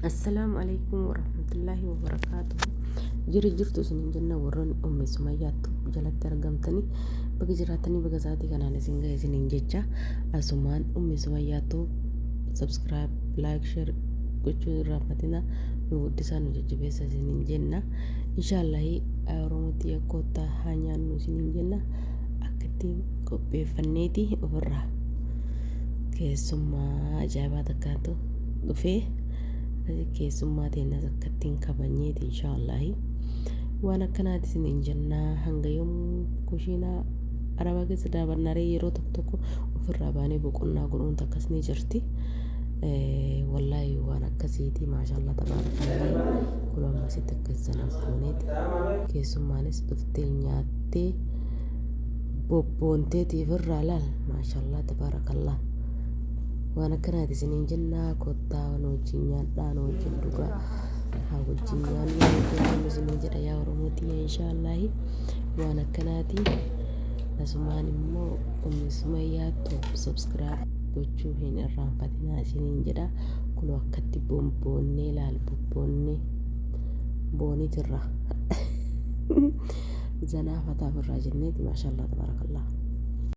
Assalaamu alaikum warahmatullaahi wabarakaatuhu. Jira jirtu isiniin jenna warroonni Ummi Sumayyaattu jalatti argamtanii baga jiraatanii baga sa'aatii kanaan isin gahe isiniin jecha asumaan Ummi Sumayyaattu subscribe like share gochuu hin irraanfatina nu guddisaa nu jajjabeessa isiniin jenna inshaallahi Oromootti yakkoottaa haa nyaannu isiniin jenna akka ittiin qopheeffanneeti ofirraa keessummaa ajaa'ibaa takkaatu dhufee akkasii keessummaa teennas akka ittiin kabajneeti inshaallahi waan akkanaati isiniin jennaa hanga yoom kushiinaa arabaa keessa daabannaree yeroo tokko tokko ofirraa baanee boqonnaa godhuun takkas ni jirti. Wallaahi waan akkasiiti maashaallah tabaarakallah kun ammasitti akkas zanabooneeti keessummaanis dhuftee nyaattee bobboonteetiif irraa laal maashaallah tabaarakallah. Waan akkanaati isiniin jennaa kottaa nu wajjin nyaadhaa nu wajjin dhugaa haa wajjin nyaannu wajjin dhugnu isiniin jedha yaa Oromoo tiyya inshaallahi waan akkanaati asumaan immoo ummi sumayyaa top subscribe gochuu hin irraanfatinaa isiniin jedha kunoo akkatti bonboonnee laal bobboonnee boonitirra zanaa fataaf irraa jenneeti maashaallah tabarakallah.